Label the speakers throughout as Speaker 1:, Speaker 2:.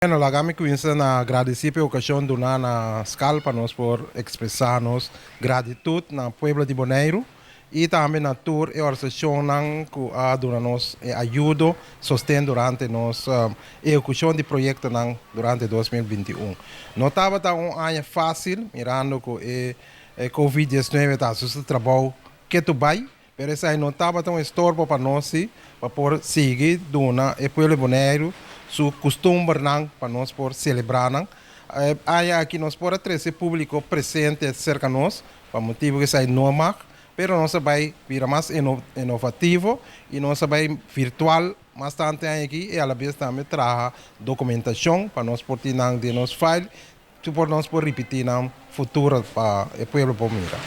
Speaker 1: Bueno, laga mi kuminsá na gradisí pa e okashon duná na SKAL pa nos por ekspresá nos gratitut na pueblo di Boneiru i tambe na tur e organisashonnan ku a duna nos e ayudo, sosten durante nos ehekushon di proyektonan durante 2021. No tabata un aña fásil, mirando ku e Covid 19 ta hasi su trabou ketu bai. Pero esei no tabata un estorbo pa nos si, pa por sigui duna e pueblo di Boneiru su kustumbernan pa nos por selebrá nan. E aña aki nos por a trese públiko presente serka nos, pa motibu ku esei no mag, pero nos a bai bira mas inovativo i nos a bai virtual mas tantu e aña aki i alabes tambe traha dokumentashon pa nos por tin nan den nos file. Su por nos por ripití nan futuro pa e pueblo por mira.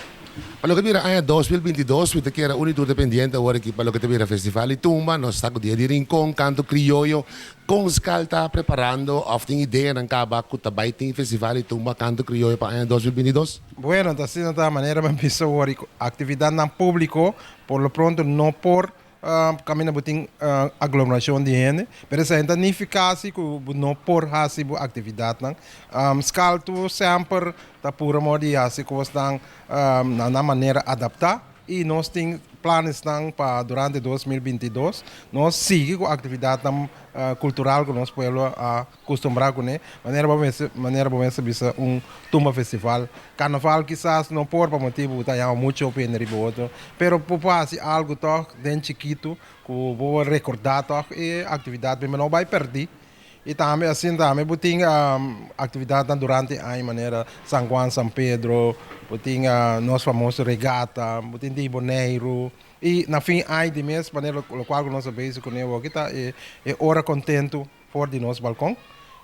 Speaker 2: Pa loke ta bira aña 2022, mi ta kere uni tur ta pendiente awor aki pa loke ta bira Festival di Tumba. Nos ta ku Dia di Rincon, Kanto Krioyo. Kon skal ta preparando òf tin ideanan kaba ku ta bai tin Festival di Tumba, Kanto Krioyo pa aña 2022?
Speaker 1: Bueno, ta asina ta manera mi a bisa awor i aktividatnan públiko por lo pronto no por Kaminda bo tin aglomerashon di hende, pero esei ta nifiká si ku bo no por hasi bo aktividatnan. Skaltu semper ta pura modo di hasi kosnan na nan manera adaptá i nos tin planesnan pa durante 2022 nos sigui ku aktividatnan kultural ku nos pueblo a Kustumbrá kuné, manera bo mester manera bo mester bisa un tumba festival. Karnaval kisas no por pa motibu ku ta yama muchu hopi hende riba otro, pero bo por hasi algu tòg den chikitu ku bo por rekordá tòg e aktividat mi no bai pèrdí. I tambe asin tambe bo tin aktividatnan durante e aña manera San Juan, San Pedro, bo tin nos famoso regata, bo tin di Boneiru i na fin aña di mes manera lokual ku nos a bezig kuné awoki ta e ora kontentu. For di nos balkon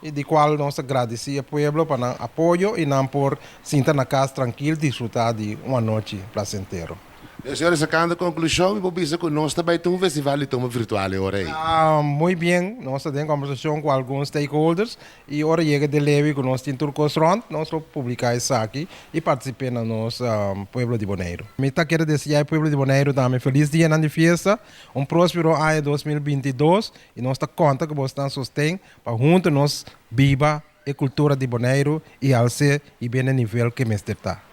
Speaker 1: i di kual nos ta gradisí e pueblo pa nan apoyo i nan por sinta na kas trankil disfrutá di un anochi plasentero.
Speaker 2: E señor sakando konklushon, mi por bisa ku nos ta bai tin un festival di tumba virtual e ora ei.
Speaker 1: Muy bien, nos ta den kombersashon ku algun stakeholders i ora yega de lewi ku nos tin tur kos rònt, nos lo publiká esaki i partisip'é na nos pueblo di Boneiru. Mi ta kere deseá e pueblo di Boneiru tambe felis dianan di fiesta, un próspero aña 2022 I nos ta konta ku bosnan sosten pa huntu nos biba e kultura di Boneiru i als'é i bini e nivel ke mester ta.